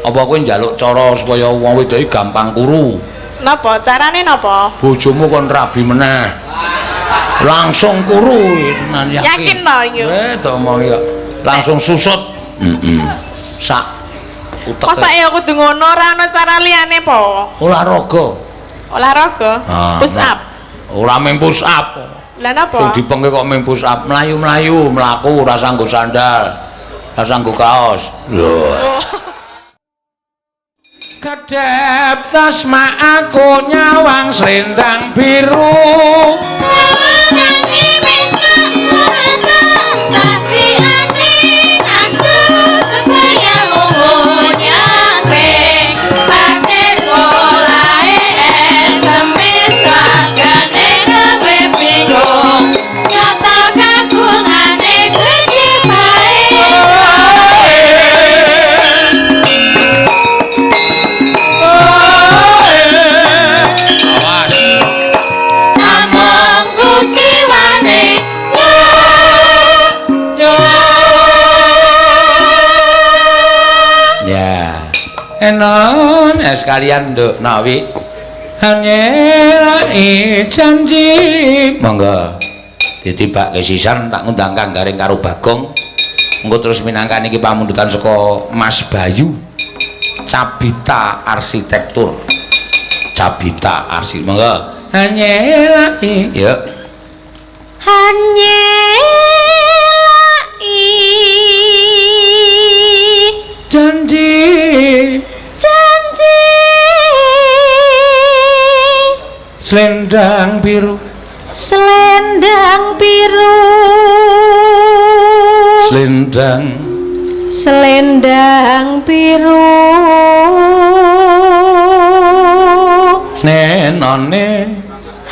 Apa kowe njaluk cara supaya wong wedok iki gampang kuru? Napa? Carane napa? Bojomu kon rabi meneh. Langsung kuru tenan yakin. Yakin to iki? Tak omongi kok. Langsung susut. Heeh. Sak utek. Mosok ya kudu ngono ora ana cara liyane po? Olahraga. Olahraga? Ah, Push up. Ora mung push up. Lah napa? Sing dipengke kok mung push up, mlayu-mlayu, mlaku ora sanggo sandal. Ora sanggo kaos. Lho. Kedep tasma aku nyawang selendang biru. Awas. Ya. Enon, ya sekalian nduk Nawi. Hanyelai janji. Monggo. Ditibake sisan tak ngundang Kang Gareng karo Bagong. Engko terus minangkani iki pamundutan saka Mas Bayu. Cabita Arsitektur. Cabita Arsitektur. Monggo. Hanyelai. Yuk. Hanyelai Janji. janji Selendang biru. selendang biru Selendang selendang biru nenone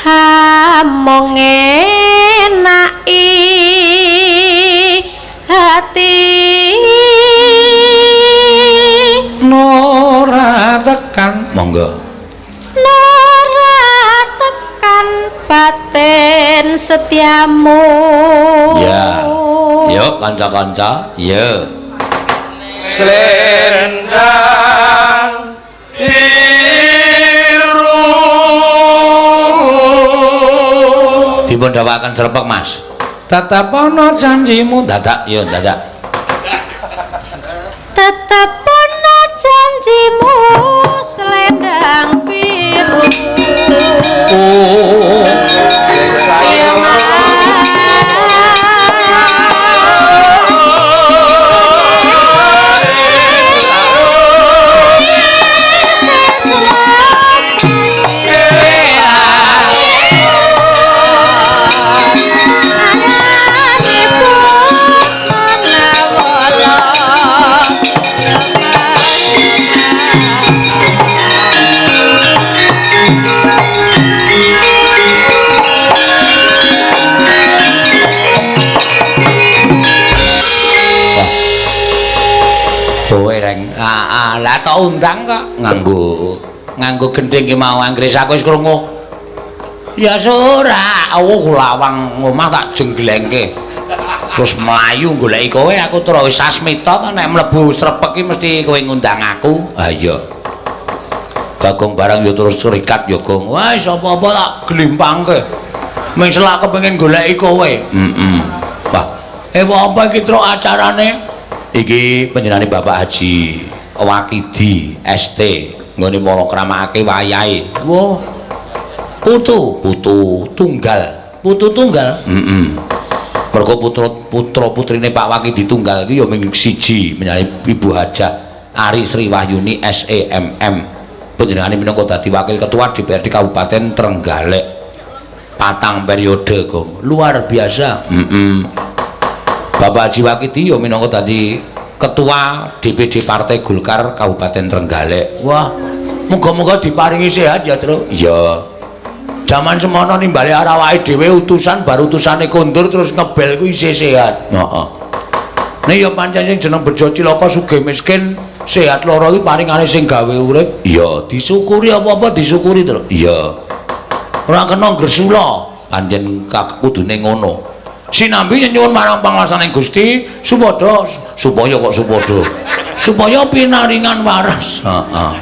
hamong enaki hati nora tekan. Monggo. Nora tekan batin setiamu. Ya. Yuk kanca-kanca, yuk. Selendang biru. Dipun dawaken srepek, Mas. Tetep ana janjimu, dadak yo dadak. Tetep ana janjimu selendang biru. Oh, Sing sayur kowe reng. Ah, lah tak undang kok nganggo nganggo gendhing ki mau anggere aku wis krungu. Ya ora, aku lawang omah tak jengglengke. Terus mlayu goleki kowe, aku terus wis sasmita to nek mlebu srepek ki mesti kowe ngundang aku. Ha iya. Bagong barang ya terus rikat ya, Gong. Wah, wis apa-apa tak glimpangke. Ming selak kepengin goleki kowe. Heeh. Wah, apa iki truk acarane? Iki panjenengane Bapak Haji Wakidi ST nggone malakramake wayahe. Wah. Putu, putu tunggal. Putu tunggal. Heeh. Mergo putra putrine Pak Wakidi tunggal iki ya ming siji, menyane Ibu Hajah Ari Sri Wahyuni SEMM. Panjenengane minangka dadi wakil ketua DPRD Kabupaten Trenggalek. 4 periode, Gong. Luar biasa. Heeh. Bapak Haji Wakidi ya minangka dadi ketua DPD Partai Golkar Kabupaten Trenggalek. Wah, muga-muga diparingi sehat ya, Tru. Iya. Jaman semono nimbale awake dhewe utusan baru utusane kondur terus ngebel kuwi isih sehat. Heeh. Nek ya pancen sing jeneng bejo cilaka sugih miskin sehat lara iki paringane sing gawe urip. Iya, disyukuri apa-apa disyukuri, Tru. Iya. Ora kena gresula, pancen kudune ngono. Sinambi nyuwun marang panguwasaning Gusti supaya supaya kok supada. Supaya pinaringan waras. Heeh.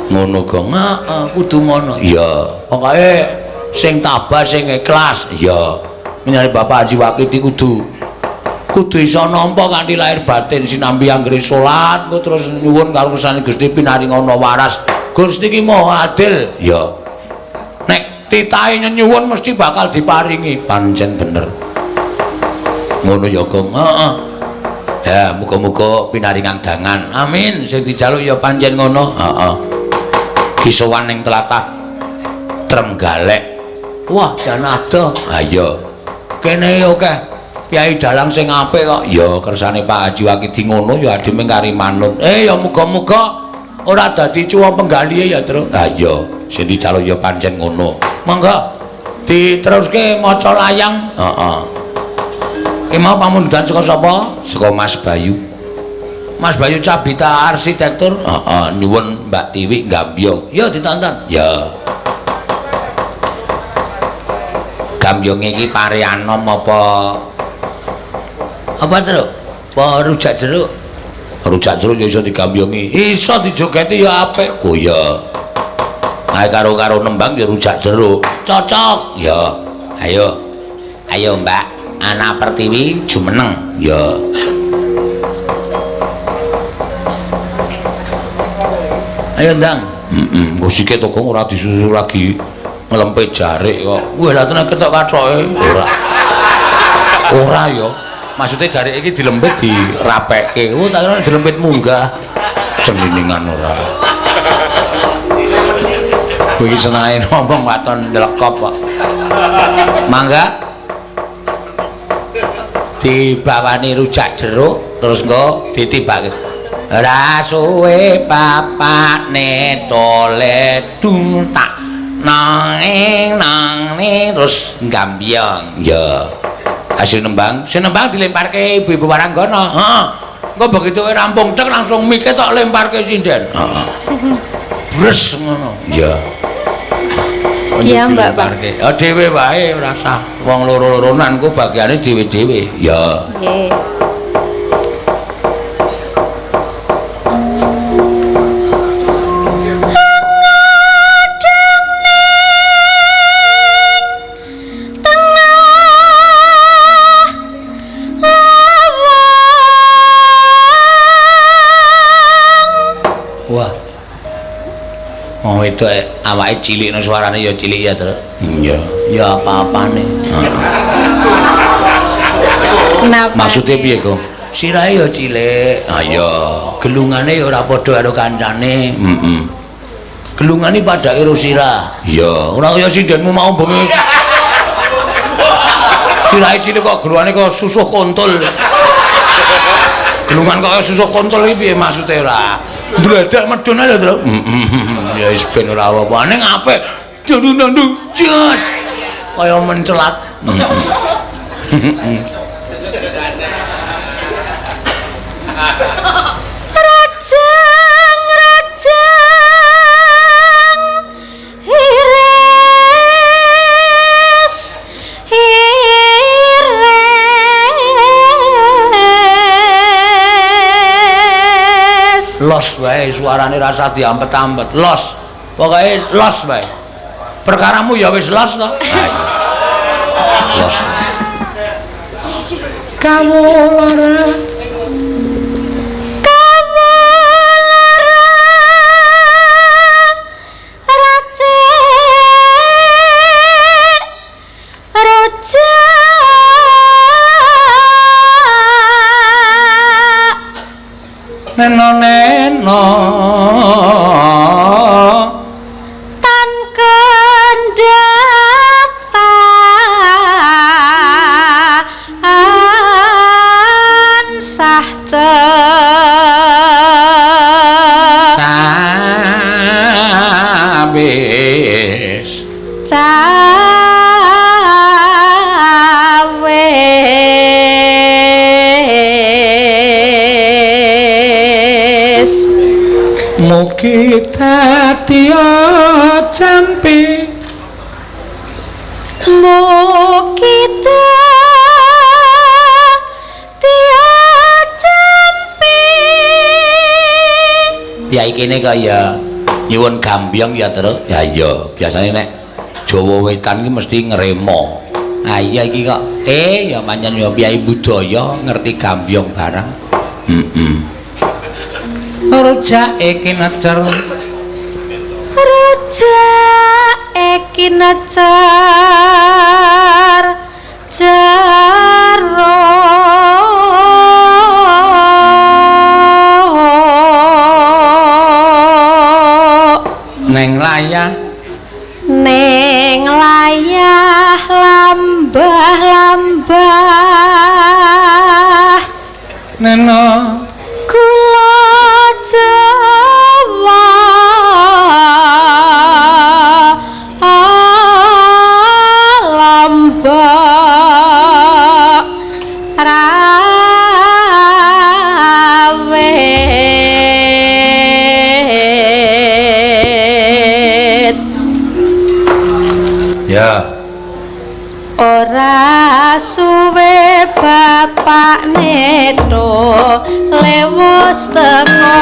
Ngono Gong. Heeh, kudu ngono. Iya. Pokoke sing tabah sing ikhlas. Iya. Menyari Bapak Haji Wakidi kudu kudu iso nampa kanthi lahir batin sinambi anggere salat engko terus nyuwun karo kersane Gusti pinaringana waras. Gusti ki Maha Adil. Iya. Nek titahe nyuwun mesti bakal diparingi. Pancen bener. Ngono ya Gong. Heeh. Ya muga-muga pinaringan dangan. Amin. Sing dijaluk ya pancen ngono. Heeh. Ki sowan ning tlatah Trenggalek. Wah, jan adoh. Ha iya. Kene akeh Kyai dalang sing apik kok. Ya kersane Pak Haji Wakidi ngono ya adime kari manut. Ya muga-muga ora dadi cuwa penggalihe ya, Truk. Ha iya, sing dijaluk ya pancen ngono. Monggo diteruske maca layang. Heeh. Ki mau pamundutan saka sapa? Saka Mas Bayu. Mas Bayu Cabita Arsitektur. Heeh, nyuwun Mbak Tiwi Gambyong. Ya ditonton. Ya. Gambyonge iki pare anom apa? Apa, Truk? Apa rujak jeruk? Rujak jeruk ya iso digambyongi. Iso dijogeti ya apik. Oh iya. Ae karo-karo nembang ya rujak jeruk. Cocok. Ya. Ayo. Ayo, Mbak. Anak Pertiwi jumeneng. Ya. Ayo ndang. Heeh, musike to kok ora disusul lagi nglempit jarik kok. Wah, lha tenan ketok kathoke. Ora. Ora ya. Maksudnya jarik iki dilempit dirapekke. Oh, tak kira dilempit munggah. Cengginingan ora. Kowe iki senenge ngomong waton nylekop kok. Mangga. Dibawani rujak jeruk terus engko ditibake. Ora suwe papane tole dung tak nang nang terus gambyong. Ya. Hasil nembang, sing nembang dilemparke ibu-ibu waranggana. Heeh. Engko begitu rampung tek langsung mike tok lemparke sinden. Heeh. Bres ngono. Iya. Iya, Mbak, Pak. Ya dhewe wae ora usah wong loro-loronan engko bagiane dhewe-dhewe. Ya. Nggih. Wah. Wong wedok awake cilik no suarane ya cilik ya, Truk. Iya. Ya apa-apane. Kenapa? Maksude piye, Gong? Sirahe ya cilik. Ha iya. Gelungane ya ora padha karo kancane. Heeh. Gelungane padake karo sirah. Iya, ora kaya sindenmu mau bengi. Sirahe cilik kok gelungane kok susuh kontol. Gelungan kok susuh kontol iki piye maksude ora? Bledek medun ae lho, Truk. Heeh. Ya wis ben ora apa-apa. Ning apik. Dandu-dandu. Jos. Kaya mencelat. Rajang rajang iris iris. Los wae suarane rasa diampet-ampet. Los. Pokoke los wae. Perkaramu ya wis los to. Los. Kawula Kawula racik rujak neno neno tan kendatan sah cek sabis cawis mugi dadi jampi mugi dadi Piyai kene kok ya nyuwun gambyong ya, Truk. Ya iya, biasane nek Jawa Wetan iki mesti ngremo. Ah iya iki kok ya pancen ya piyai budaya ngerti gambyong barang. Heeh. Rujake kinecer. Rujake kinecer jero neng layah neng layah lambah lambah neno gula Jawa lombok rawit. Ya. Ora suwe bapak neto lewos teko.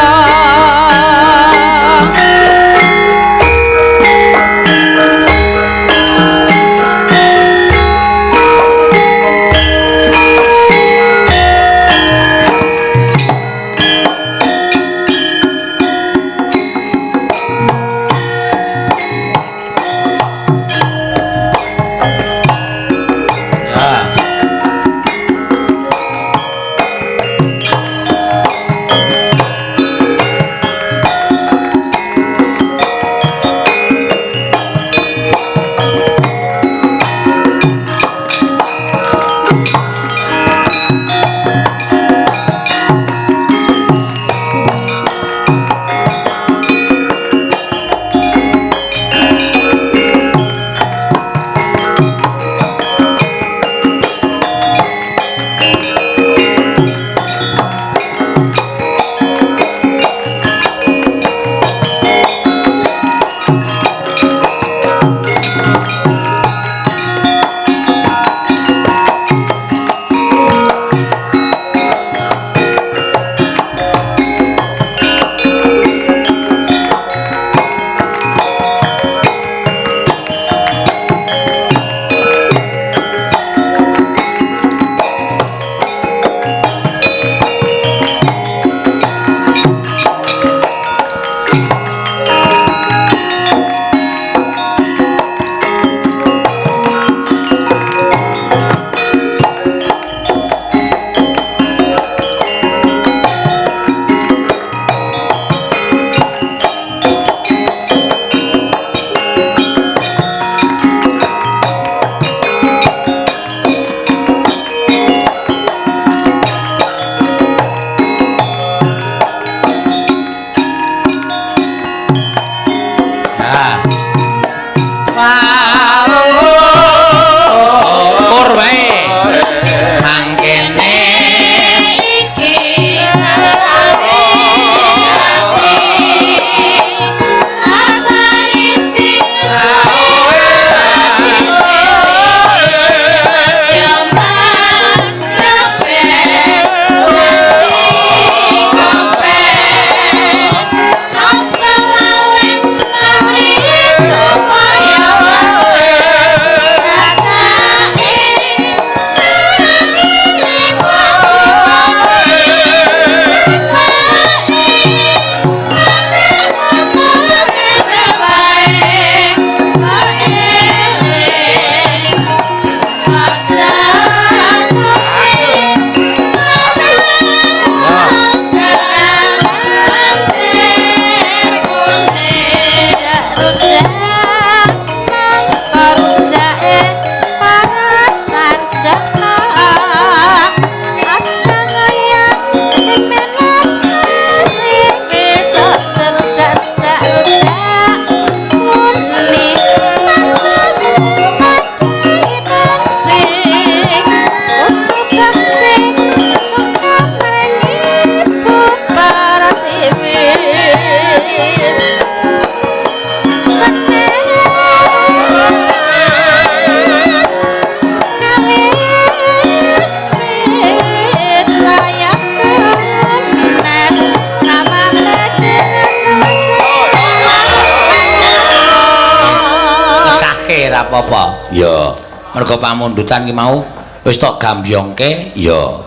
Ra apa-apa. Ya, mergo pamundutan ki mau wis tok gambyongke, ya.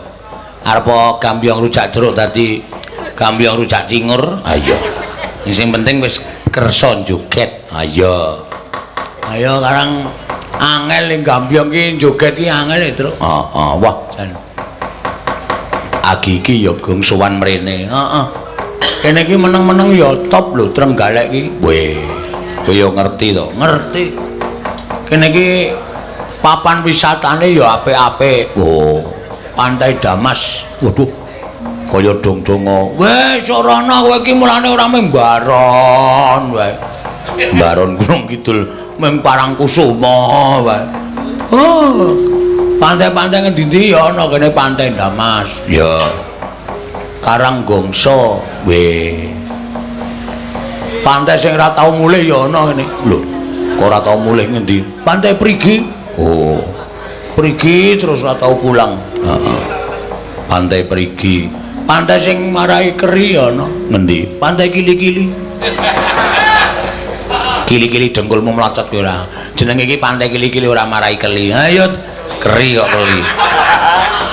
Arep gambyong rujak jeruk dadi gambyong rujak cingur. Ha iya. Sing penting wis kersa joget. Ha iya. Ayo karang angel ning gambyong ki joget ki angel e, Truk. Heeh, wah jan. Agi iki ya gong sowan mrene. Heeh. Kene iki meneng-meneng ya top lho Trenggalek iki. Weh, kowe ya ngerti to? Ngerti. Kene iki papan wisatane ya apik-apik. Oh, Pantai Damas. Waduh. Kaya dong-donga. Wis ora ana kowe iki mulane ora mung baron wae. Baron Gunung Kidul mung Parangkusuma wae. Oh. Pantai-pantai ngendi-endi ya ana kene Pantai Damas. Ya. Karanggongso. Weh. Pantai sing ora tau mulih ya ana kene. Lho, kok ora tau mulih ngendi? Pantai Prigi. Oh. Prigi terus ora tau pulang. Heeh. Pantai Prigi. Pantai sing marai keri ya ana. Ngendi? Pantai Kili-kili. Kili-kili dengkulmu mlocot ki ora. Jenenge iki Pantai Kili-kili ora marai keli. Ayo keri kok keli.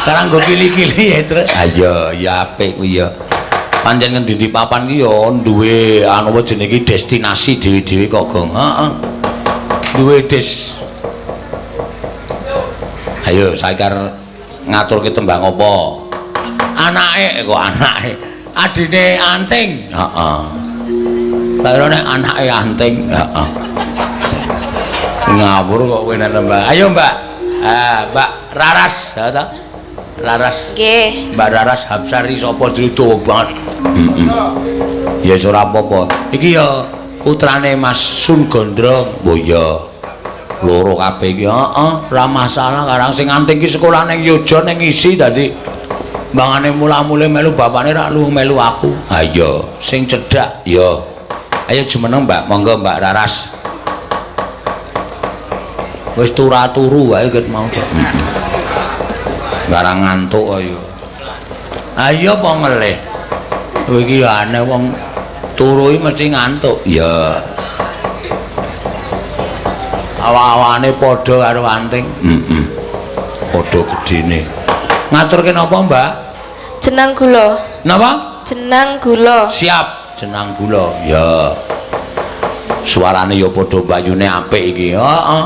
Karang nggo kili-kili ya, Truk. Ayo, ya apik kuwi ya. Pancen ngendi-endi papan ki ya duwe anu apa jenenge iki destinasi dhewe-dhewe kok, Gong. Heeh. Duwe des. Ayo saiki arep ngaturke tembang apa? Anake kok anake. Adine Anting. Heeh. Lah nek anake Anting, heeh. Ngawur kok kowe nek Mbak. Ayo, Mbak. Ah, Mbak Raras, ya ta? Raras. Nggih. Mbak Raras Hapsari sapa jenenge dawa banget. Heeh. Ya wis ora apa-apa. Iki ya putrane Mas Sun Gondrong. Oh iya. Loro kabeh iki. Heeh, ora masalah karang sing Anting iki sekolah ning Yogya ning isi dadi mbangane mula-mule melu bapakne rak lu melu aku. Ha iya, sing cedhak ya. Ayo jumeneng, Mbak. Monggo Mbak Raras. Wis turu-turu wae ket mau. Garang ngantuk ayo. Ayo apa ngelih? Kowe iki ya aneh wong turu iki mesti ngantuk. Ya. Awa-awane padha karo Anting. Heeh. Padha gedene. Ngaturke napa, Mbak? Jenang gula. Napa? Jenang gula. Siap, jenang gula. Ya. Suarane ya padha bayune apik iki. Heeh.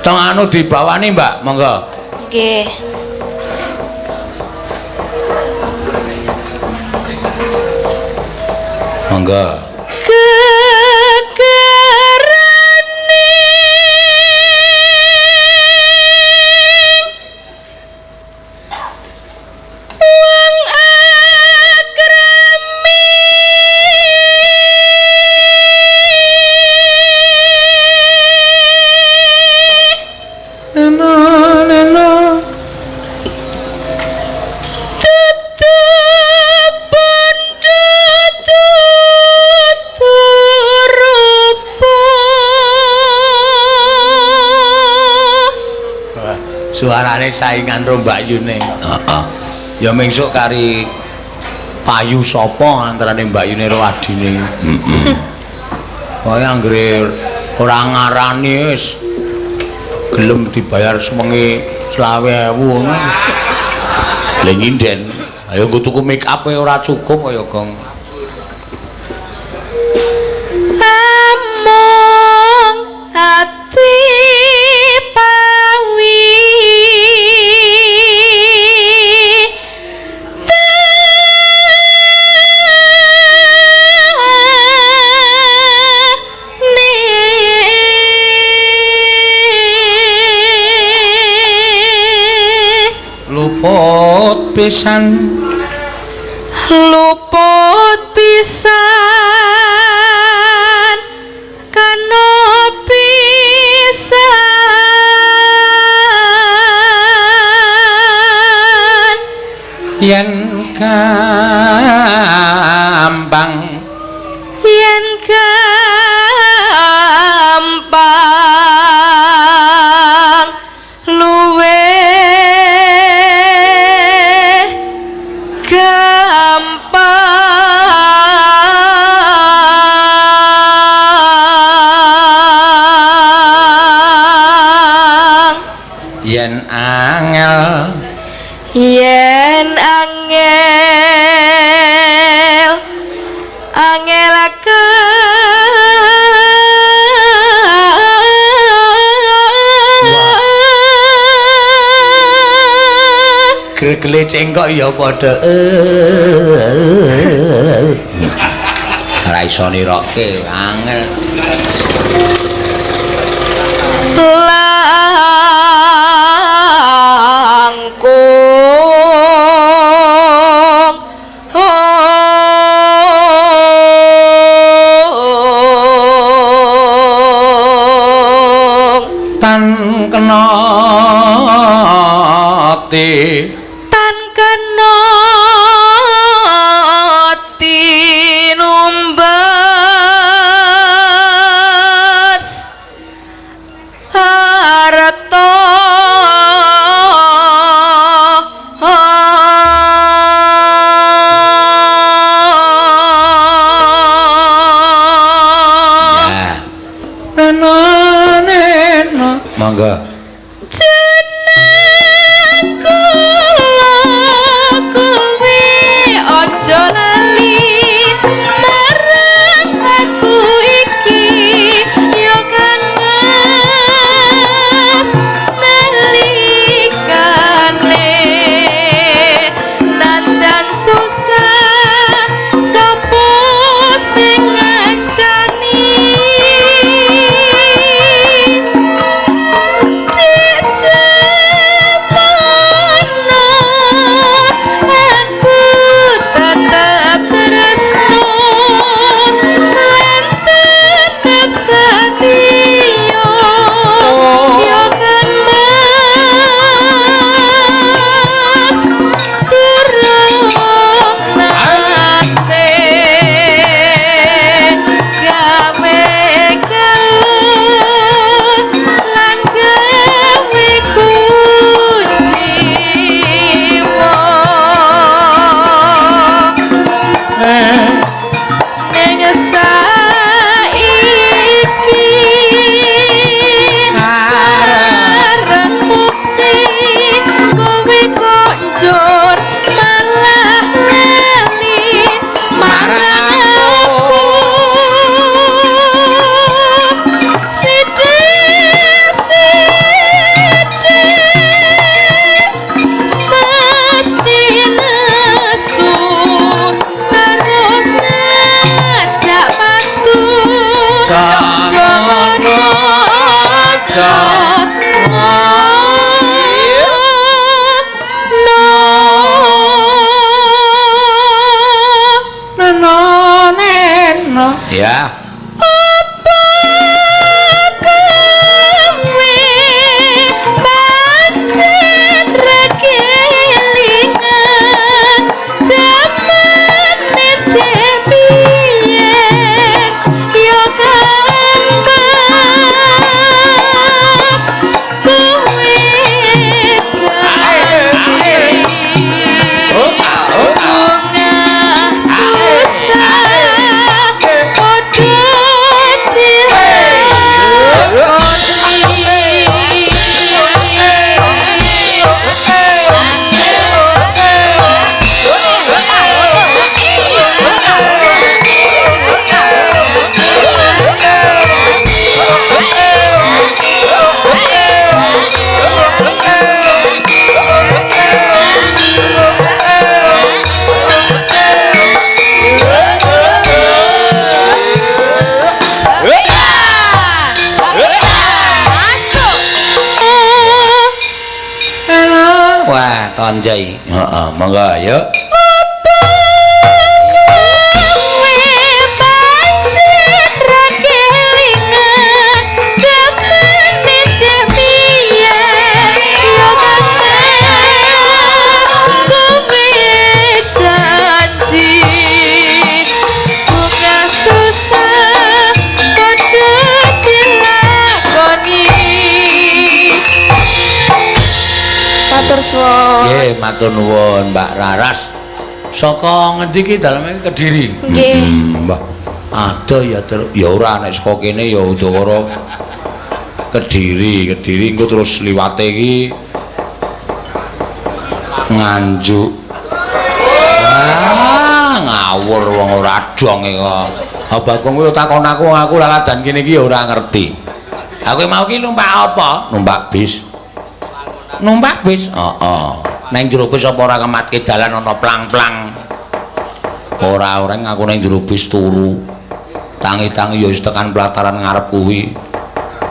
Tong anu dibawani, Mbak, monggo. Nggih. Monggo. Suarane saingan karo Mbak Yune. Heeh. Ya mengsuk kari payu sapa antarane Mbak Yune karo adine. Heeh. Kaya anggere ora ngarani wis gelem dibayar sewengi 20.000 ngono. Lha nyinden, ayo nggo tuku make up e ora cukup kaya gong. Among ati pawi luput pisan, luput pisan kano pisan yen gampang, yen gampang luwe gampang. Gregele cengkok ya padha. Ora iso nirokke angel. Langkung Tan kena ti tan kena tinumbas harta ya. Neno neno monggo. Jeneng kula kuwi aja lali marang aku iki ya Kang Mas nalikane nandang susah sapa sing ngancani. Semono aku tetep tresno lan tetep setia ya Kang Mas durung nate gawe galuh lan gawe kuciwa ning saiki bareng bukti kowe kok njur malah lali marang aku. Sithik sithik mesti nesu terus ngajak padu. Aja ngono, aja ngono. Neno neno ya. Apa kowe pancen ra kelingan jamane dhek biyen ya Kang Mas kowe janji bunga susah padha Wah, tonjai. Heeh, monggo yuk. Apa kowe pancen ra kelingan jamane dhek biyen ya Kang Mas kowe janji bunga susah padha dilakoni. Matur suwun. Nggih, matur nuwun Mbak Raras. Saka ngendi iki daleme Kediri? Nggih. Mbah. Adoh ya terus ya ora nek saka kene ya Udakara Kediri, Kediri engko terus liwate iki Nganjuk. Ah, ngawur wong ora dong iki kok. Bagong kuwi takon aku, aku laladan kene iki ya ora ngerti. Aku mau ki numpak apa? Numpak bis. Numpak bis? Heeh. Neng jero bis apa ora kematke dalan ana plang-plang? Ora oreng aku neng jero bis turu. Tangi-tangi ya wis tekan pelataran ngarep kuwi.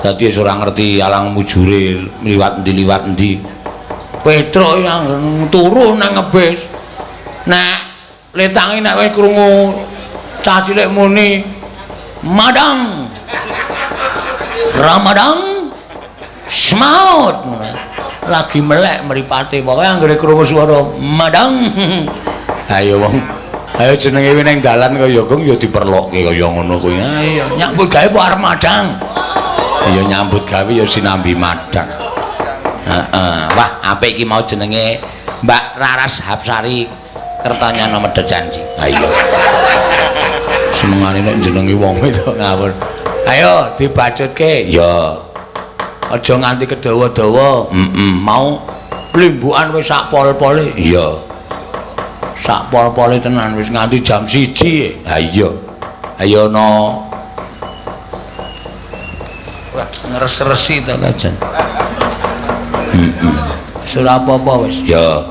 Dadi wis ora ngerti alang mujure liwat endi liwat endi. Petruk yang turu nang ngebis. Nek letangi nek wis krungu cah cilik muni madang Ramadang semaut lagi melek mripate pokoke anggere krungu swara madang. Ayo wong ayo jenenge kuwi ning dalan kaya gong ya diperlokke kaya ngono kuwi. Ayo nyambut gawe apa arep madang? Ya nyambut gawe ya sinambi madang. Heeh. Wah, apik iki mau jenenge Mbak Raras Hapsari Kertanyana Medhot Janji. Ayo. Senengane nek jenenge wong wedok ngawur. Ayo dibacutke. Ya. Aja nganti kedawa-dawa. Heeh, mau limbukan wis sak pol-pole. Iya. Sak pol-pole tenan wis nganti jam 1. Ha iya. Ayo no. Wah, ngres-resi to kajen. Heeh. Wis ora apa-apa wis. Ya.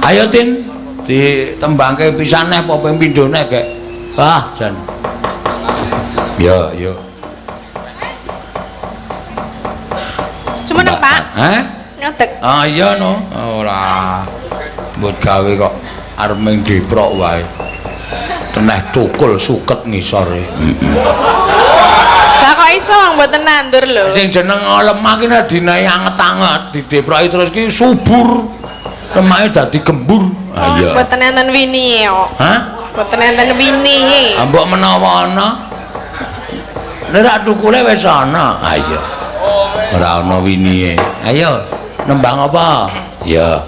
Ayo Tin, ditembangke pisan neh apa ping pindho neh, Gek. Wah, jan. Ya, ya. Jumeneng, Pak. Hah? Ngadeg. Ah iya no. Ora. Mbut gawe kok arep ming diprok wae. Teneh tukul suket ngisore. Heeh. Lah kok iso wong mboten nandur lho. Sing jeneng lemah ki nek dinae anget-anget dideproki terus ki subur. Lemake dadi gembur. Ah iya. Mboten enten winihe kok. Hah? Mboten enten winihe. Ah mbok menawa ana. Nek rak tukule wis ana. Ah iya. Ora ana winihe. Ayo nembang apa? Ya.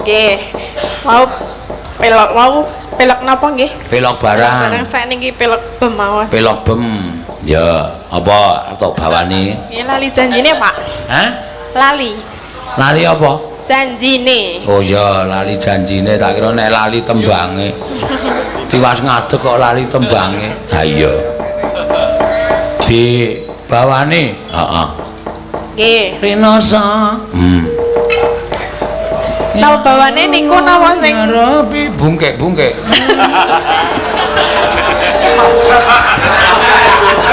Nggih. Mau pelok mau pelok napa nggih? Pelok barang. Barang sakniki pelok bem mawon. Pelok bem. Ya, apa tok bawani? Nggih lali janjine, Pak. Hah? Lali. Lali apa? Janjine. Oh iya, lali janjine, tak kira nek lali tembange. Tiwas ngadeg kok lali tembange. Ha iya. Dibawani? Heeh. Nggih. Rinosa. Napa bawane niku napa sing Rabi bungkek-bungkek.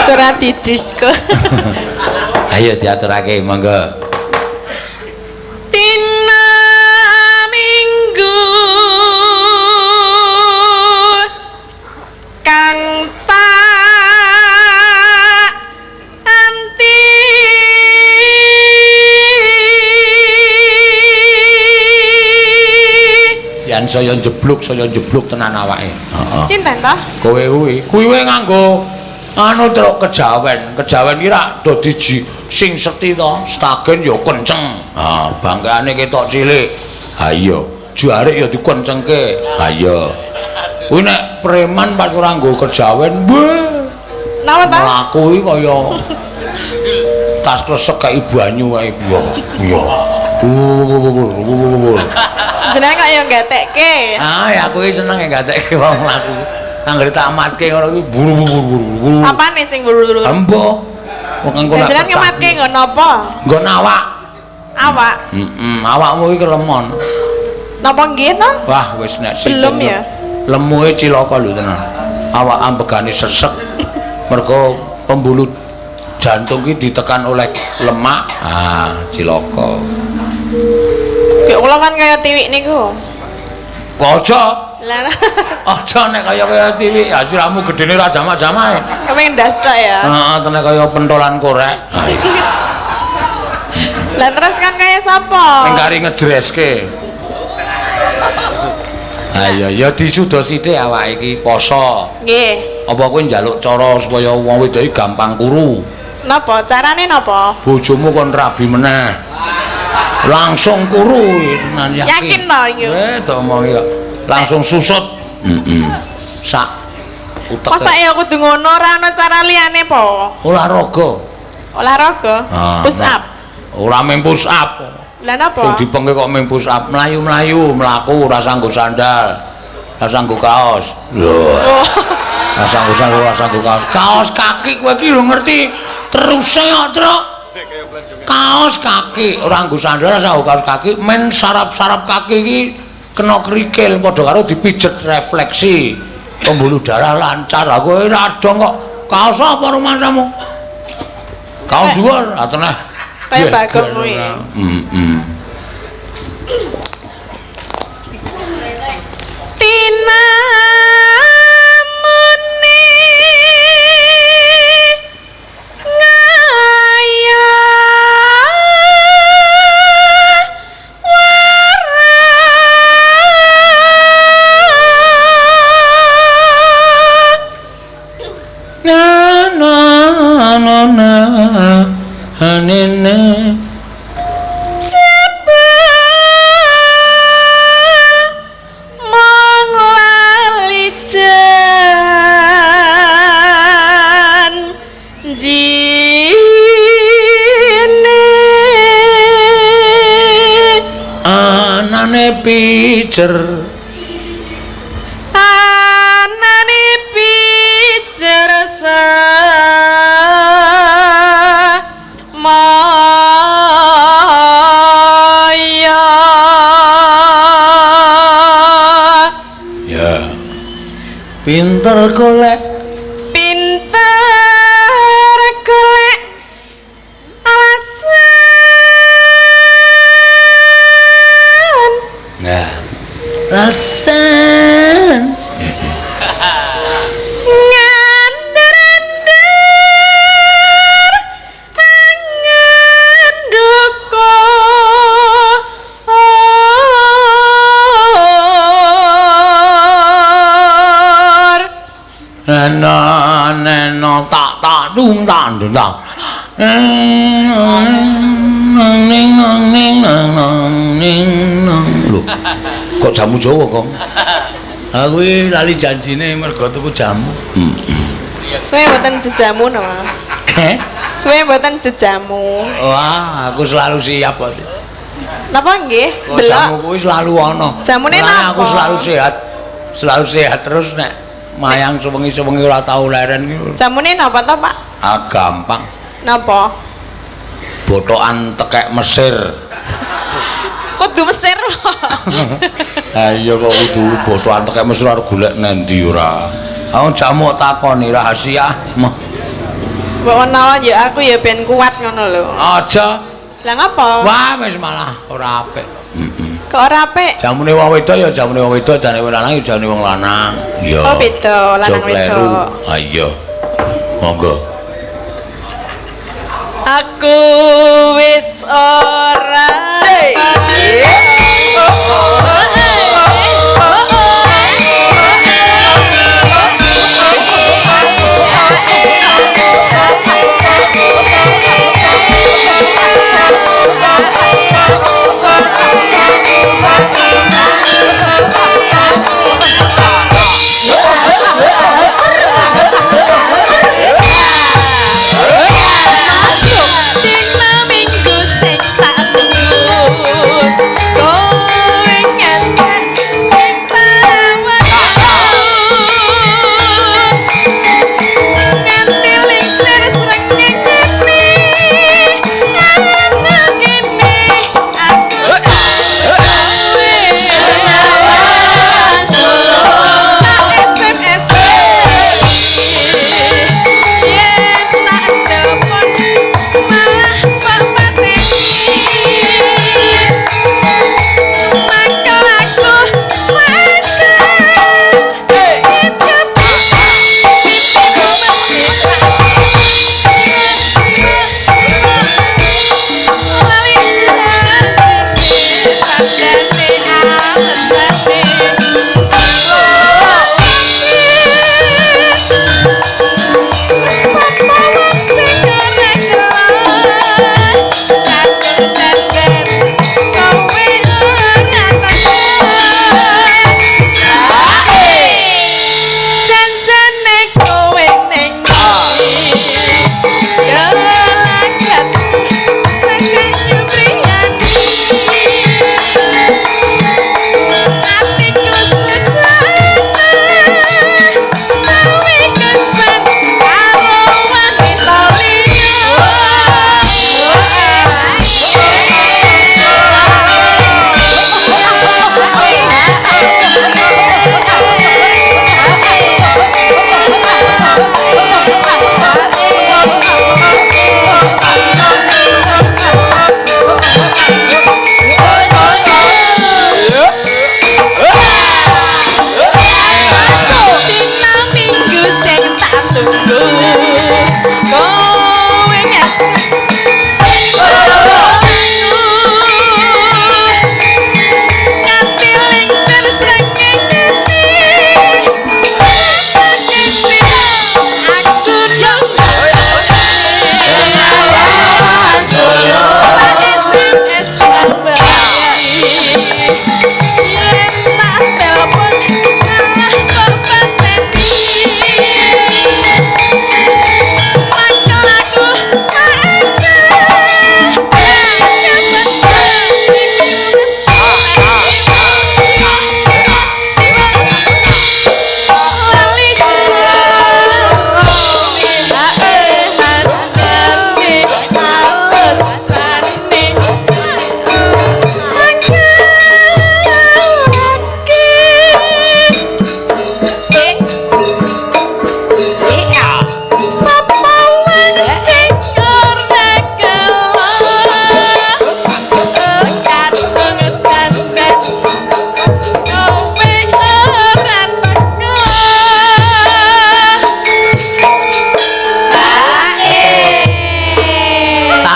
Surat di disko. Ayo diaturake monggo. Dina Minggu kang tak anti Yen saya jebluk tenan awake. Heeh. Sinten ta? Kowe kuwi. Kuwi wae nganggo anu truk kejawen. Kejawen ki rak do diji sing seti to, stagen ya kenceng. Ha, bangkane ketok cilik. Ha iya, jarik ya dikencengke. Ha iya. Kuwi nek preman pas ora nggo kejawen, weh. Napa ta? Mlaku iki kaya tas kresek kae banyu kae. Iya. Jenengan kok ya gatekke. Ah, ya aku iki seneng ya gatekke wong mlaku. Anggere tak amatke ngono kuwi buru-buru. Apane sing buru-buru? Embo. Wong engko nak. Jenengan ngematke nggo napa? Nggo awak. Awak. Heeh, awakmu iki kelemon. Napa nggih to? Wah, wis nek belum ya. Lemuhe cilaka lho tenan. Awak ambegane sesek. Mergo pembuluh jantung ki ditekan oleh lemak. Ah, cilaka. Ki kula kan kaya tiwik niku. Aja. Lah aja nek kaya kaya tiwik, ya siramu gedene ra jamak-jamake. Kepengin ndas tok ya. Heeh, tenan kaya pentolan korek. Lah terus kan kaya sapa? Ning kari ngedreske. Ayo ya disuda sithik awake iki poso. Nggih. Apa kowe njaluk cara supaya wong wedok iki gampang kuru? Napa? Carane napa? Bojomu kon rabi meneh. Langsung kuru tenan yakin. Yakin to iki? Tak omongi kok. Langsung susut. Heeh. Sak utek. Mosok ya kudu ngono ora ana cara liyane po? Olahraga. Olahraga? Push up. Ora mung push up. Lah napa? Sing dipengke kok mung push up, mlayu-mlayu, mlaku ora sanggo sandal. Ora sanggo kaos. Lho. Oh. Rasah nggo sandal, rasah nggo kaos. Kaos kaki kowe iki lho ngerti teruse kok, Truk. Kaos kaki ora nggo sandal, rasah nggo kaos kaki, men sarap-sarap kaki iki kena kerikil padha karo dipijet refleksi. Pembuluh darah lancar. Aku ora dong kok. Kaos apa rumangsamu? Kaos dhuwur ateneh. Kaya Bagong kuwi. Heeh. Tinamune ngaya wara Na na na na hanene jebul mung lali janjine anane pijer anane pijer semaya. Ya. Pinter golek, pinter golek alasan. Nah. Alasan. Ngandar-andar angen dukur. Neno neno tak tak dung tak dung tak. Ning ning ning ning. Lho, kok jamu Jawa kok? Aku iki lali janjine mergo tuku jamu. Suwe mboten jejamu napa? Heh? Suwe mboten jejamu. Wah, aku selalu siap kok. Napa nggih? Kok jamu Delok. kuwi selalu ana. Jamune Mulane napa? aku selalu sehat. Selalu sehat terus nek mayang sewengi-sewengi ora tau leren iki. Jamune napa to, Pak? Ah, gampang. Napa? Botokan tekek Mesir. Kudu Mesir. Ha iya kok kudu botokan tekek Mesir arep golek nendi ora. Aku jamu takoni rahasia. Mbok menawa ya aku ya ben kuat ngono lho. Aja. Lah ngapa? Wah, wis malah ora apik. Kok ora apik? Jamune wong wedok ya jamune wong wedok, jane wong lanang ya jane wong lanang. Iya. Oh, beda lanang Aja kleru. wedok. Ha iya. Monggo. Aku wis ora masuk dina minggu sing tak tunggu.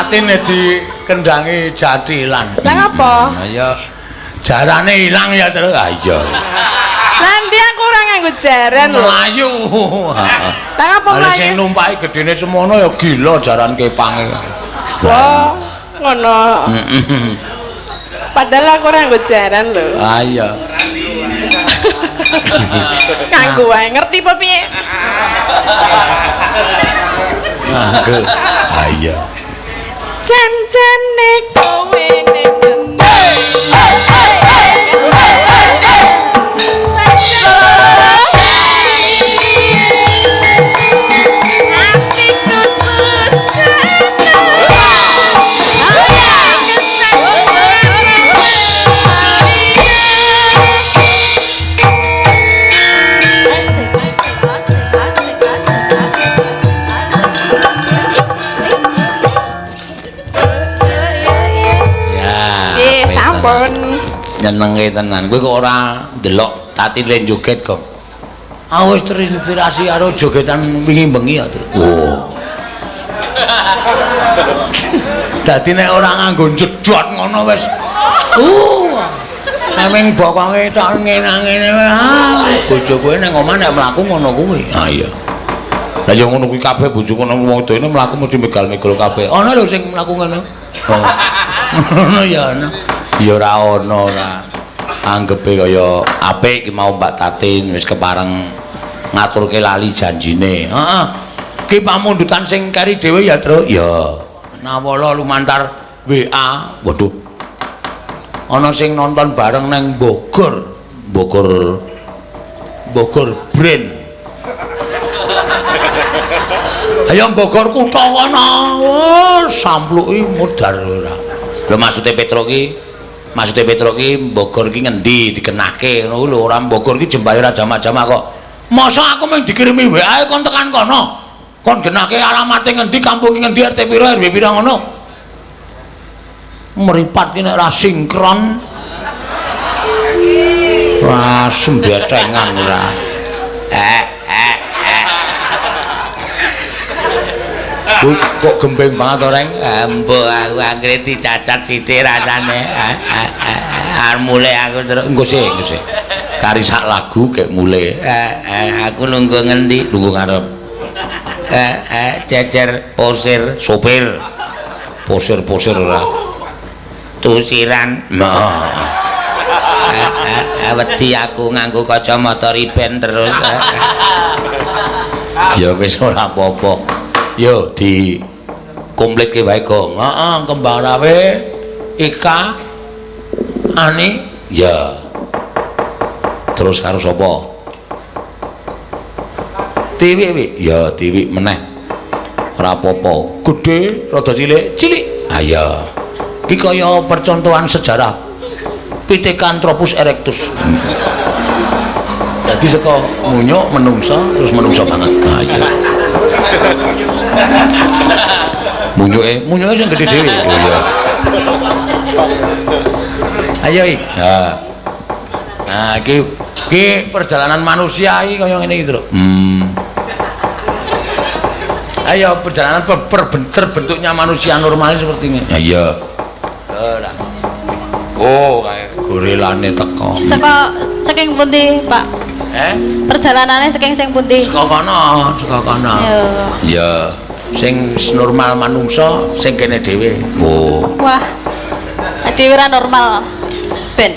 Tatine dikendangi jatilan. Lah ngapa? Ya jarane ilang ya terus. Ah iya. Lah ndi aku ora nganggo jaran lho. Mlayu. Lah ngapa Lah mlayu? sing numpaki gedene semono ya gila jaran kepange. Wah, ngono. Padahal aku ora nganggo jaran lho. Ah iya. Nganggo wae, ngerti apa piye? Nganggo. Ah iya. Jan-jane kowe ning ngendi? Atiku Ya. Cih, sampun. Nyenengke tenan. Kowe kok ora ndelok Tatine joget kok. Aku wis terinspirasi karo jogetan wingi bengi ya, Tru. Oh. Dadi nek ora nganggo jedhot ngono wis. Naming bokonge tok ngene-ngene wae. Ah, bojo kowe nang omah nek mlaku ngono kuwi. Ah iya. Lah ya ngono kuwi kabeh bojoku nang wong wedone mlaku mesti megal-megol kabeh. Ana lho sing mlaku ngono. Oh. Ngono ya ana. Ya ora ana ora. Anggepe kaya apik iki mau Mbak Tatin wis kepareng ngaturke lali janjine. Heeh. Ki pamundutan sing keri dhewe ya, Tru. Ya. Nawala lumantar WA. Waduh. Ana sing nonton bareng nang Bogor. Bogor. Bogor Brand. Ayo Bogor kutha kono. Oh, sampluki mudhar ora. Lho maksude Petro ki, maksude Petro ki Bogor ki ngendi dikenake ngono lho, ora Bogor ki jembare ora jamak-jamak kok. Masa aku mung dikirimi WA kon tekan kono. Kon genake alamate ngendi, kampung ngendi, RT pira, RW pira ngono. Meripat ki nek ora sinkron. Wah, sembetengan ora. Kok gembeng banget to, Reng? Embo aku anggere dicacat sithik rasane. Arep mulih aku terus engko sih, engko sih. Kari sak lagu kek mulih. Aku nunggu ngendi? Nunggu ngarep. Jejer posir, sopir. Posir-posir ora. Tusiran. Nah. Wedi aku nganggo kacamata riben terus. Ya wis ora apa-apa. Yo di komplitke wae, Gong. Heeh, Kembang Rawe, Ika, Ani, ya. Terus karo sapa? Tiwi wi. Ya, Tiwi meneh. Ora apa-apa. Gedhe, rada cilik, cilik. Ah ya. Iki kaya percontohan sejarah Pithecanthropus erectus. Dadi saka munyuk menungsa terus menungsa banget. Ah iya. Munyuke, munyuke sing gedhe dhewe. Oh iya. Ayo iki. Ha. Nah, iki iki perjalanan manusia iki kaya ngene iki, Tru. Ayo perjalanan terbentuknya manusia normal seperti ini. Ya iya. Ora. Oh, kae gorilane teko. Saka saking pundi, Pak? Perjalanannya saking sing pundi? Saka kono, saka kono. Iya. Sing normal manungsa sing kene dhewe. Oh. Wah. Dhewe ora normal. Ben.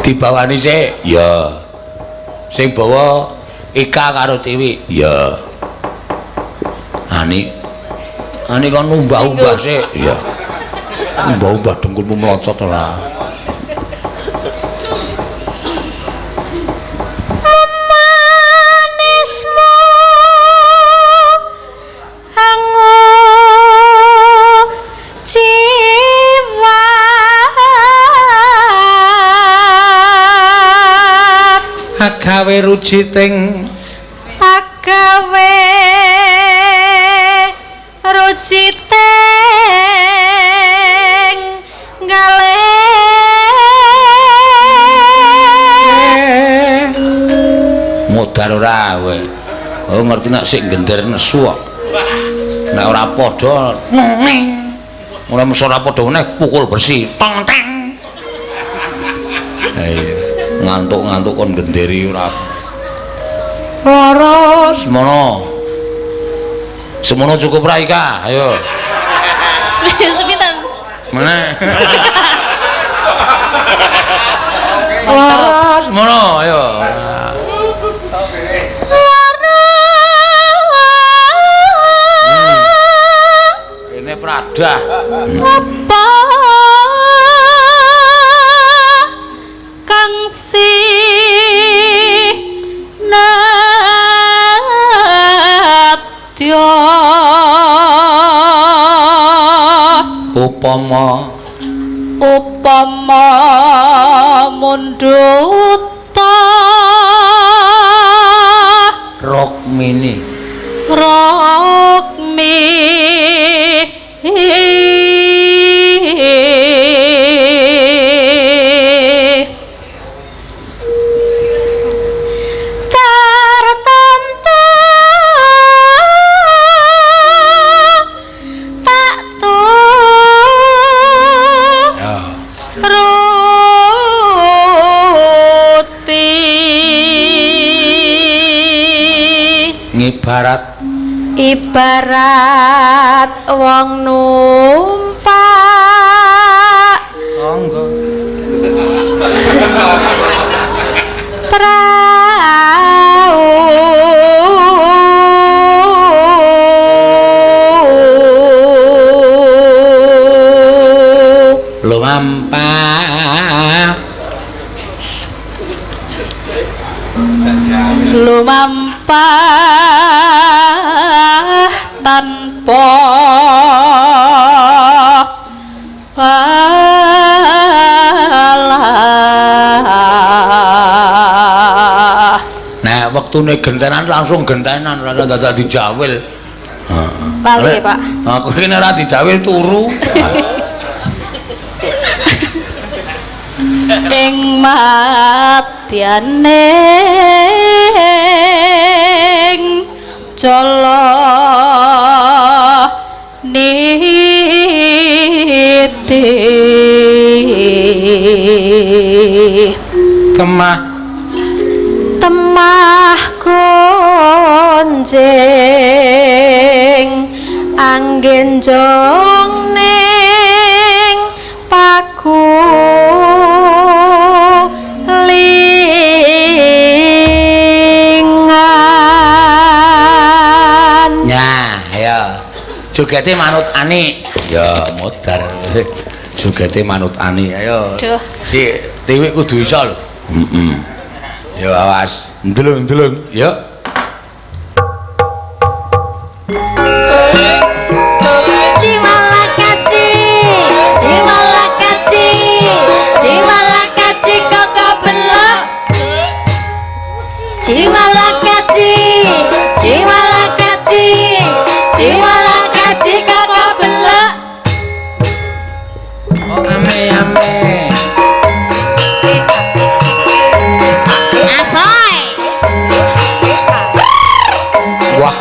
Dibawani sik? Ya. Sing bawa Ika karo Tiwi? Ya. Ani. Ani kon umbah-umbah sik? Iya. Umbah-umbah dengkulmu melocot ora. Manismu angu jiwat agawe rujiting agawe rujiting gale modar ora kowe. Oh ngerti nek sik gender nesu kok. Nek ora padha ning. Ora mesti ora padha meneh pukul bersih. Tong teng. Ayo, ngantuk-ngantuk kon genderi ora. Lara semono. Semono cukup ra Ika? Ayo. Sepinten? Meneh. Lara semono, ayo. Ini pradah. Apa kang sinadya upama upama mundhuta Rukmini Rukmini tartamtu tak turuti ngibarat ibarat wong numpak monggo prau lumampah lumampah tanpa alah. Nah, wektune gentenan langsung gentenan ora dadak dijawil. Lali, Pak. Aku iki nek ora dijawil turu. Ing madyane jala niti temah temah gonjing anggen jong ning paku lingan. Ya, ayo. Jogete manut Ani. Ya, modar. Jogete manut Ani. Ayo. Duh. Si Tiwik kudu iso lho. Heeh. Yo awas. Ndelung-ndelung. Yo. Cimalakaci, cimalakaci, cimalakaci kok belok. Cimalakaci, cimalakaci, cimalakaci kok belok. Oh, ame ame. Asoy. Wah.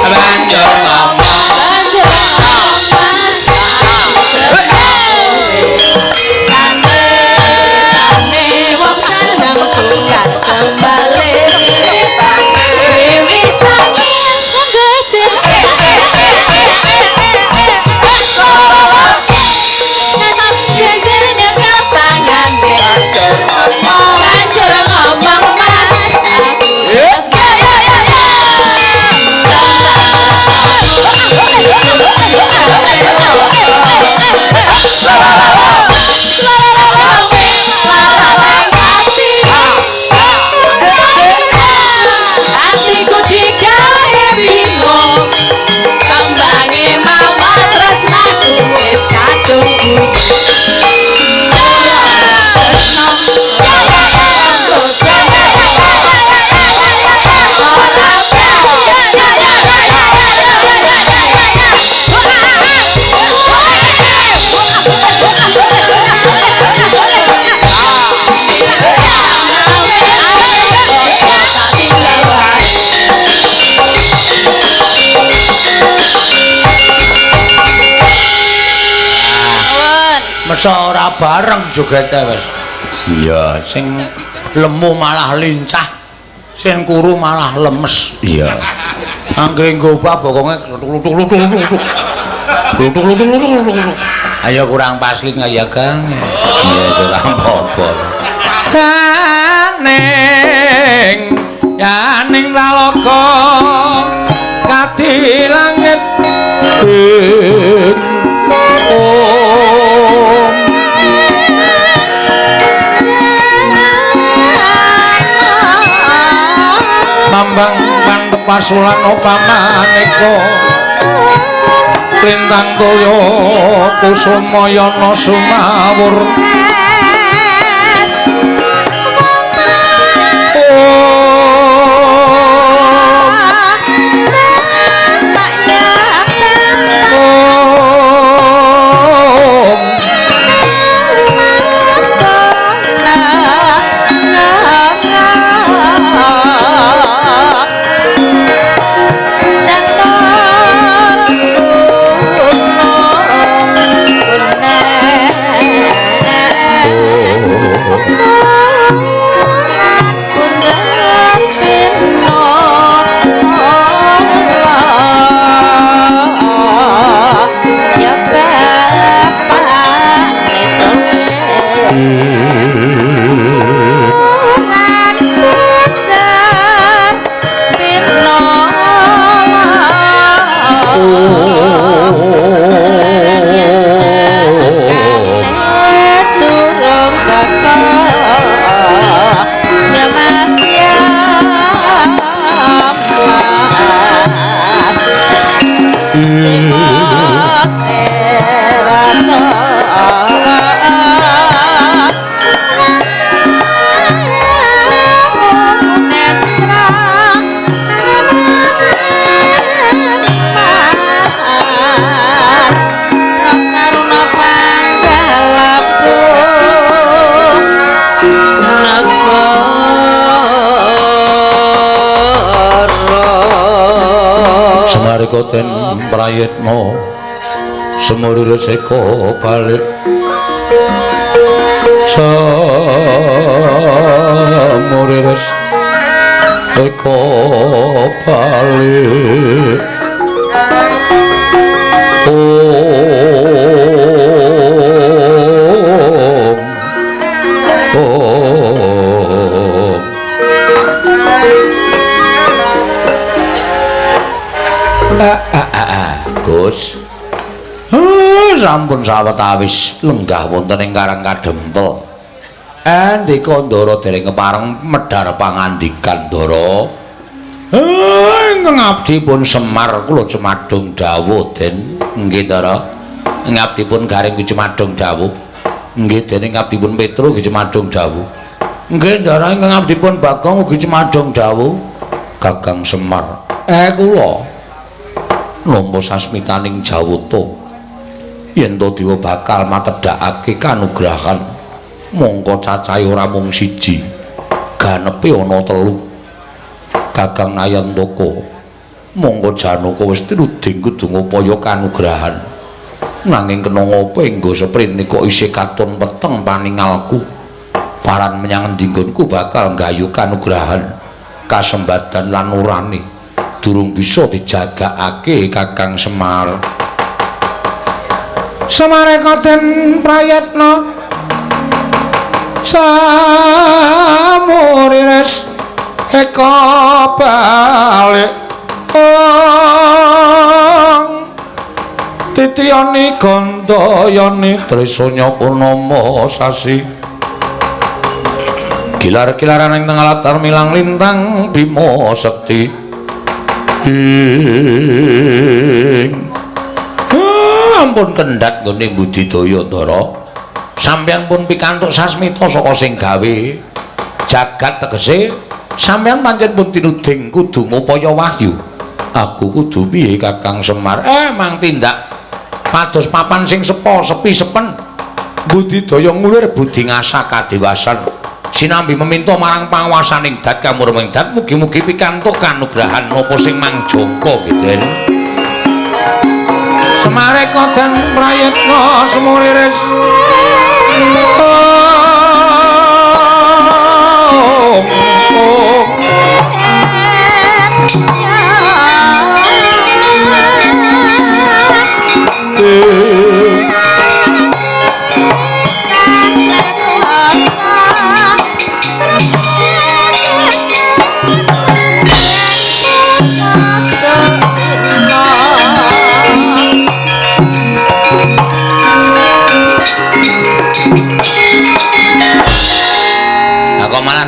Banjur ngomong. Banjur ngomong Mas tandane wong seneng tukar sembale wiwitane nggejer banjur ngomong Mas aku ya ya ya ya. Hatiku digawe bingung tembange mawar tresnaku wis kadung Masa ora bareng jogete wis. Iya, sing lemu malah lincah, sing kuru malah lemes. Iya. Anggere ngobah bokonge klutuk-klutuk-klutuk. Klutuk-klutuk-klutuk. Ayo kurang paslit ya, Kang. Iya, ora apa-apa. Saning yaning laloka kadi langit ing om. Mambang pantepasulan upamaneka lintang toya kusumayana sumawur. Koten prayitna semuri reseka balik semuri reseka balik. Om om. Gus. Sampun sawetawis lenggah wonten ing Karang Kadempel. Ndika Ndara dereng kepareng medhar pangandikan Ndara. Ingkang abdi pun Semar kula cumadung dawuh Den. Nggih Ndara. Ing abdi pun Gareng cumadung dawuh. Nggih Den ing abdi pun Petro cumadung dawuh. Nggih Ndara ingkang abdi pun Bagong ugi cumadung dawuh. Gagang Semar. Kula nampa sasmitaning Jawata yen to dewa bakal matedhakake kanugrahan mongko cacahe ora mung siji ganepe ana telu. Gagang Nayantaka Monggo Janaka wis tinuding kudu ngupaya kanugrahan. Nanging kena ngapa enggo seprene kok isih katon peteng paningalku. Paran menyang endi nggonku bakal nggayuh kanugrahan, kasembadan lan urane durung bisa dijagakake Kakang Semar. Semareka den prayatna samurires eka balik ong titiyani gandayani trisanya purnama sasi gilar-gilaran ing tengah latar milang lintang bima sekti ing ampun kendhat nggone budidaya Ndara. Sampeyan pun pikantuk sasmita saka sing gawe jagat, tegese sampeyan pancen pun tinuding kudu ngupaya wahyu. Aku kudu piye Kakang Semar? Mang tindak pados papan sing sepo sepi sepen, budidaya ngulir budi ngasah kadewasan, sinambi meminta marang panguwasaning dat kamurming dat, mugi-mugi pikantuk kanugrahan napa sing mangjangka nggih Den. Semareka den prayitna semuriris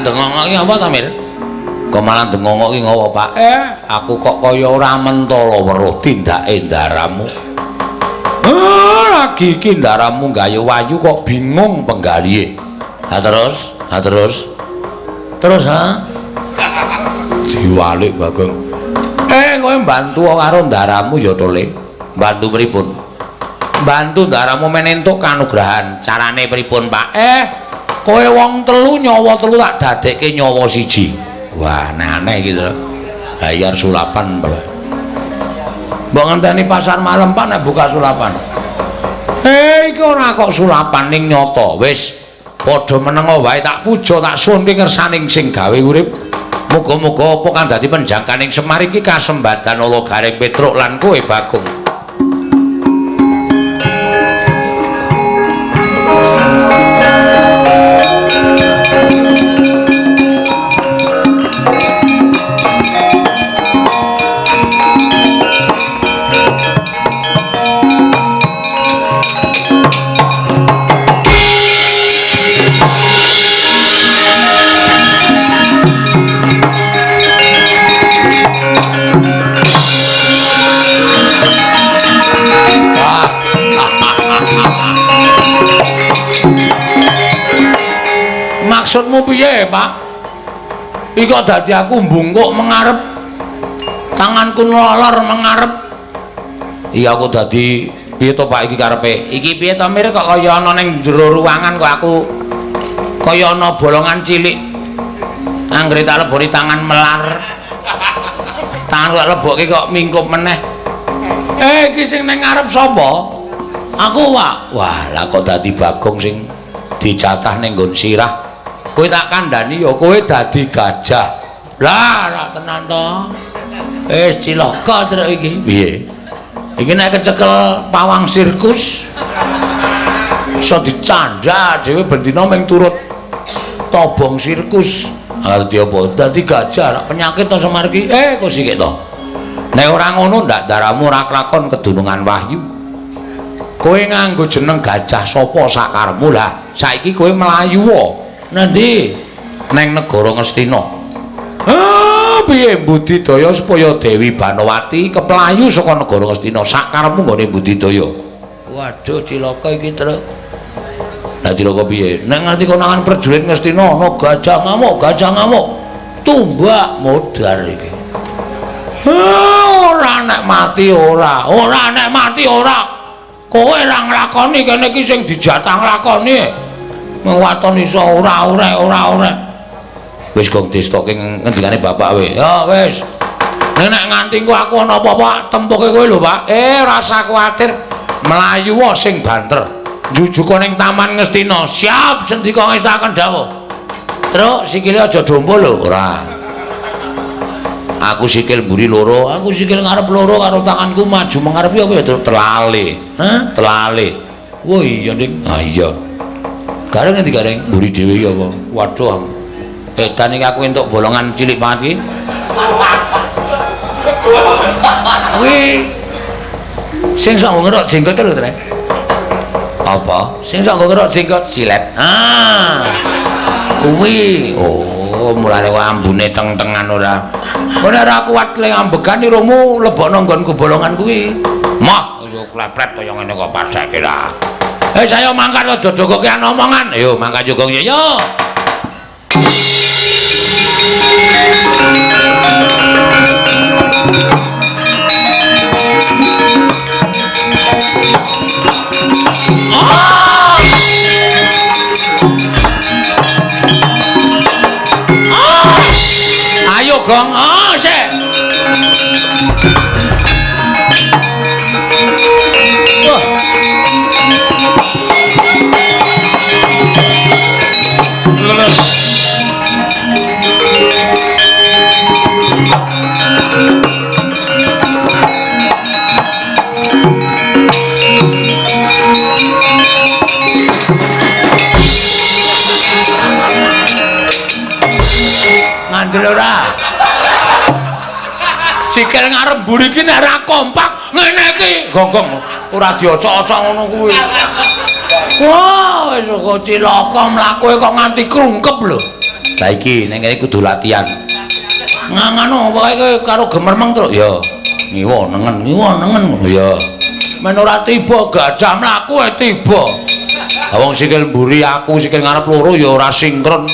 Dengongok iki apa to, Mil? Kok malah dengongok iki ngopo, Pak? Aku kok kaya ora mentala weruh tindake ndaramu. Lagi iki ndaramu gawe wayu kok bingung penggalihe. Ha terus? Ha terus? Terus ha? Diwalik Bagong. Kowe mbantu karo ndaramu ya to, Le? Mbantu pripun? Mbantu ndaramu men entuk kanugrahan. Carane pripun, Pak? Kowe wong telu nyawa telu tak dadekke nyawa siji. Wah, aneh-aneh iki to. Bayar sulapan, Pak. Mbok ngenteni pasar malam, Pak, nek buka sulapan. Iki ora kok sulapan ning nyata. Wis padha menengo wae, tak puja, tak suwun ngersaning sing gawe urip. Muga-muga apa kang dadi penjangkaning Semar iki kasembadan ala Gareng Petruk lan kowe Bagong. Maksudmu piye, Pak? Iki kok dadi aku mbungkuk mengarep, tanganku nlolor mengarep. Iya aku dadi piye to, Pak, iki karepe? Iki piye to, Mir, kok kaya ana ning jero ruangan kok aku kaya ana bolongan cilik. Anggere tak leboni tangan melar. Tangan kok lebokke kok mingkup meneh. Iki sing ning ngarep sapa? Aku, Pak. Wah, lah kok dadi Bagong sing dijatah ning nggon sirah. Kowe tak kandhani ya kowe dadi gajah. Lah, ora tenan to. Wis cilaka truk iki. Piye? Iki nek kecekel pawang sirkus iso dicandha dhewe bendina mung turut tobong sirkus. Ngerti apa? Dadi gajah rak penyakit to Semar iki. Kok sikik to. Nek ora ngono ndak daramu ora klakon kedunungan wahyu. Kowe nganggo jeneng gajah sapa sakarepmu lah. Saiki kowe mlayu wae. Nanti neng negara Ngastina. Piye budidaya supaya Dewi Banowati keplayu saka negara Ngastina sakarepmu nggone budidaya. Waduh cilaka iki, Truk. Lah cilaka piye? Nek nganti konangan prajurit Ngastina ana gajah ngamuk, gajah ngamuk. Tumbak modar iki. Ora nek mati ora, ora nek mati ora. Kowe ora nglakoni kene iki sing dijatah nglakoni. Mung waton iso ora ora ora ora. Wis gong distoke ngendikane bapak we. Ya wis. Nek nganti engko aku ana apa-apa tempuke kowe lho, Pak. Rasa kuwatir. Mlayu wae sing banter. Njujuka ning Taman Ngastina. Siap sendika ngestaken dawuh. Truk sikile aja dompo lho, ora. Aku sikil mburi loro, aku sikil ngarep loro karo tanganku maju mengarep ya apa ya Truk telale. Hah? Telale. Wah iya, Dik. Ah iya. Gareng endi gareng? Mburi dhewe ya apa? Waduh. Edan iki aku entuk bolongan cilik banget iki. Kuwi sing sok ngerok jenggot lho, Trek. Apa? Sing sok ngerok jenggot silet. Ah. Kuwi. Oh, mulane kok ambune teng-tengan ora. Kok nek ora kuat le ambegan irungmu lebokno nggonku bolongan kuwi. Mah, wis klepret kaya ngene kok paseke ra. Saya mangkat aja jogokean omongan. Ayo mangkat jogong ya. Yo. Ah! Ah! Ayo gong, ah sik. Wah. Ngandel ora? Sikil ngarep mburi iki nek ora kompak ngene iki, gonggong ora diocok-ocok ngono kuwi. Wah, wis kok cilaka mlakuke kok nganti krungkep lho. Lah iki ning kene kudu latihan. Ngangano pokoke karo gemermeng terus ya. Ngiwa nengen, ngiwa nengen ngono ya. Men ora tiba gajah mlaku e tiba. Lah wong sikil mburi aku sikil ngarep loro ya ora sinkron.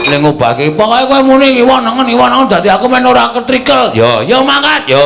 Ning ngobahke pokoke kowe muni ngiwa nengen dadi aku men ora ketrikel. Ya, ya mangkat ya.